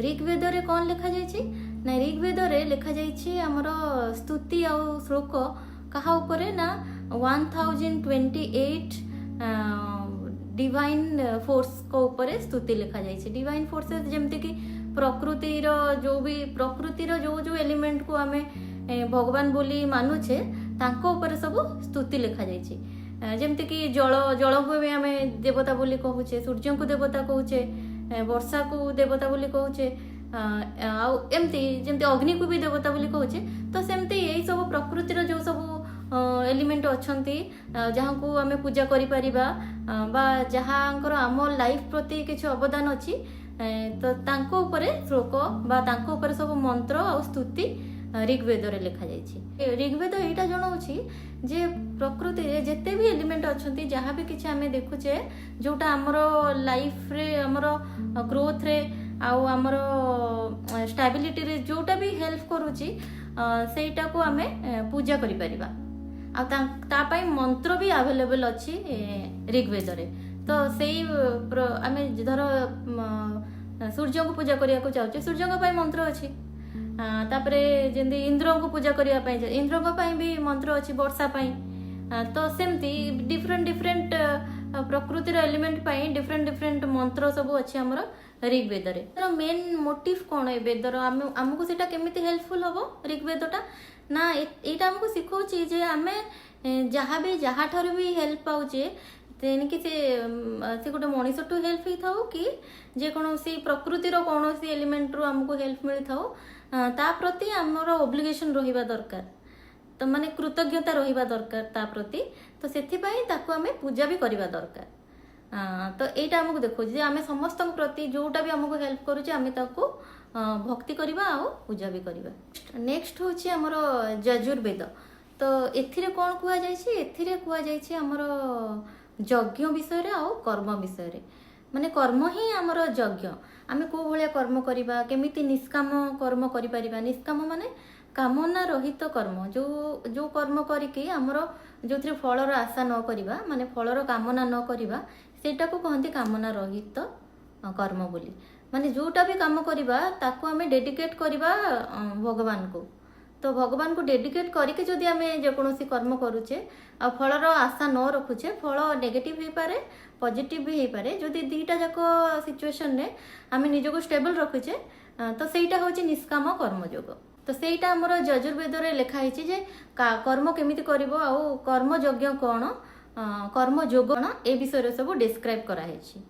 ଋଗ୍ବେଦରେ କ'ଣ ଲେଖାଯାଇଛି ନା, ଋଗ୍ବେଦରେ ଲେଖାଯାଇଛି ଆମର ସ୍ତୁତି ଆଉ ଶ୍ଲୋକ। କାହା ଉପରେ ନା, 1028 ଡିଭାଇନ୍ ଫୋର୍ସଙ୍କ ଉପରେ ସ୍ତୁତି ଲେଖାଯାଇଛି। ଡିଭାଇନ୍ ଫୋର୍ସେସ୍ ଯେମିତିକି ପ୍ରକୃତିର ଯୋଉ ବି, ପ୍ରକୃତିର ଯୋଉ ଯୋଉ ଏଲିମେଣ୍ଟକୁ ଆମେ ଭଗବାନ ବୋଲି ମାନୁଛେ, ତାଙ୍କ ଉପରେ ସବୁ ସ୍ତୁତି ଲେଖାଯାଇଛି। ଯେମିତିକି ଜଳ, ଜଳକୁ ବି ଆମେ ଦେବତା ବୋଲି କହୁଛେ, ସୂର୍ଯ୍ୟଙ୍କୁ ଦେବତା କହୁଛେ, ବର୍ଷାକୁ ଦେବତା ବୋଲି କହୁଛେ, ଆଉ ଏମିତି ଯେମିତି ଅଗ୍ନିକୁ ବି ଦେବତା ବୋଲି କହୁଛେ। ତ ସେମିତି ଏଇ ସବୁ ପ୍ରକୃତିର ଯୋଉ ସବୁ ଏଲିମେଣ୍ଟ ଅଛନ୍ତି, ଯାହାଙ୍କୁ ଆମେ ପୂଜା କରିପାରିବା ବା ଯାହାଙ୍କର ଆମ ଲାଇଫ ପ୍ରତି କିଛି ଅବଦାନ ଅଛି, ତ ତାଙ୍କ ଉପରେ ଶ୍ଲୋକ ବା ତାଙ୍କ ଉପରେ ସବୁ ମନ୍ତ୍ର ଆଉ ସ୍ତୁତି ଋଗ୍ବେଦରେ ଲେଖାଯାଇଛି। ଋଗ୍ବେଦ ଏଇଟା ଜଣାଉଛି ଯେ ପ୍ରକୃତିରେ ଯେତେ ବି ଏଲିମେଣ୍ଟ ଅଛନ୍ତି, ଯାହା ବି କିଛି ଆମେ ଦେଖୁଛେ, ଯୋଉଟା ଆମର ଲାଇଫରେ, ଆମର ଗ୍ରୋଥରେ ଆଉ ଆମର ଷ୍ଟାବିଲିଟିରେ ଯୋଉଟା ବି ହେଲ୍ପ କରୁଛି, ସେଇଟାକୁ ଆମେ ପୂଜା କରିପାରିବା। ଆଉ ତା ପାଇଁ ମନ୍ତ୍ର ବି ଆଭେଲେବଲ୍ ଅଛି ଋଗ୍ବେଦରେ। ତ ସେଇ ଆମେ ଧର ସୂର୍ଯ୍ୟଙ୍କୁ ପୂଜା କରିବାକୁ ଚାହୁଁଛେ, ସୂର୍ଯ୍ୟଙ୍କ ପାଇଁ ମନ୍ତ୍ର ଅଛି। ତାପରେ ଯେମିତି ଇନ୍ଦ୍ରଙ୍କୁ ପୂଜା କରିବା ପାଇଁ, ଇନ୍ଦ୍ରଙ୍କ ପାଇଁ ବି ମନ୍ତ୍ର ଅଛି ବର୍ଷା ପାଇଁ। ତ ସେମିତି ଡିଫରେଣ୍ଟ ଡିଫରେଣ୍ଟ ପ୍ରକୃତିର ଏଲିମେଣ୍ଟ ପାଇଁ ଡିଫରେଣ୍ଟ ଡିଫରେଣ୍ଟ ମନ୍ତ୍ର ସବୁ ଅଛି ଆମର ଋଗ୍ବେଦରେ। ତାର ମେନ୍ ମୋଟିଭ କ'ଣ ଏ ବେଦର? ଆମକୁ ସେଇଟା କେମିତି ହେଲ୍ପଫୁଲ୍ ହବ ଋଗ୍ବେଦଟା ନା, ଏଇଟା ଆମକୁ ଶିଖଉଛି ଯେ ଆମେ ଯାହା ବି ଯାହାଠାରୁ ବି ହେଲ୍ପ ପାଉଛେ, ତେଣିକି ସେ ଗୋଟେ ମଣିଷଠୁ ହେଲ୍ପ ହେଇଥାଉ କି ଯେକୌଣସି ପ୍ରକୃତିର କୌଣସି ଏଲିମେଣ୍ଟରୁ ଆମକୁ ହେଲ୍ପ ମିଳିଥାଉ, ତା ପ୍ରତି ଆମର ଓବ୍ଲିଗେସନ ରହିବା ଦରକାର। ତ ମାନେ କୃତଜ୍ଞତା ରହିବା ଦରକାର ତା ପ୍ରତି। ତ ସେଥିପାଇଁ ତାକୁ ଆମେ ପୂଜା ବି କରିବା ଦରକାର। ତ ଏଇଟା ଆମକୁ ଦେଖଉଛି ଯେ ଆମେ ସମସ୍ତଙ୍କ ପ୍ରତି ଯୋଉଟା ବି ଆମକୁ ହେଲ୍ପ କରୁଛି, ଆମେ ତାକୁ ଭକ୍ତି କରିବା ଆଉ ପୂଜା ବି କରିବା। ନେକ୍ସଟ ହଉଛି ଆମର ଯଜୁର୍ବେଦ। ତ ଏଥିରେ କ'ଣ କୁହାଯାଇଛି? ଏଥିରେ କୁହାଯାଇଛି ଆମର ଯଜ୍ଞ ବିଷୟରେ ଆଉ କର୍ମ ବିଷୟରେ। ମାନେ କର୍ମ ହିଁ ଆମର ଯଜ୍ଞ। ଆମେ କୋଉ ଭଳିଆ କର୍ମ କରିବା, କେମିତି ନିଷ୍କାମ କର୍ମ କରିପାରିବା। ନିଷ୍କାମ ମାନେ କାମନା ରହିତ କର୍ମ। ଯୋଉ ଯୋଉ କର୍ମ କରିକି ଆମର ଯୋଉଥିରେ ଫଳର ଆଶା ନ କରିବା, ମାନେ ଫଳର କାମନା ନ କରିବା, ସେଇଟାକୁ କହନ୍ତି କାମନା ରହିତ କର୍ମ ବୋଲି। ମାନେ ଯୋଉଟା ବି କାମ କରିବା, ତାକୁ ଆମେ ଡେଡିକେଟ୍ କରିବା ଭଗବାନଙ୍କୁ। ତ ଭଗବାନଙ୍କୁ ଡେଡିକେଟ୍ କରିକି ଯଦି ଆମେ ଯେକୌଣସି କର୍ମ କରୁଛେ ଆଉ ଫଳର ଆଶା ନ ରଖୁଛେ, ଫଳ ନେଗେଟିଭ ହେଇପାରେ, ପଜିଟିଭ ବି ହେଇପାରେ, ଯଦି ଦିଟା ଯାକ ସିଚୁଏସନରେ ଆମେ ନିଜକୁ ଷ୍ଟେବଲ ରଖୁଛେ, ତ ସେଇଟା ହଉଛି ନିଷ୍କାମ କର୍ମଯୋଗ। ତ ସେଇଟା ଆମର ଯଜୁର୍ବେଦରେ ଲେଖା ହେଇଛି ଯେ କର୍ମ କେମିତି କରିବ ଆଉ କର୍ମ ଯଜ୍ଞ କ'ଣ, କର୍ମ ଯୋଗ କ'ଣ, ଏ ବିଷୟରେ ସବୁ ଡିସ୍କ୍ରାଇବ କରାହେଇଛି।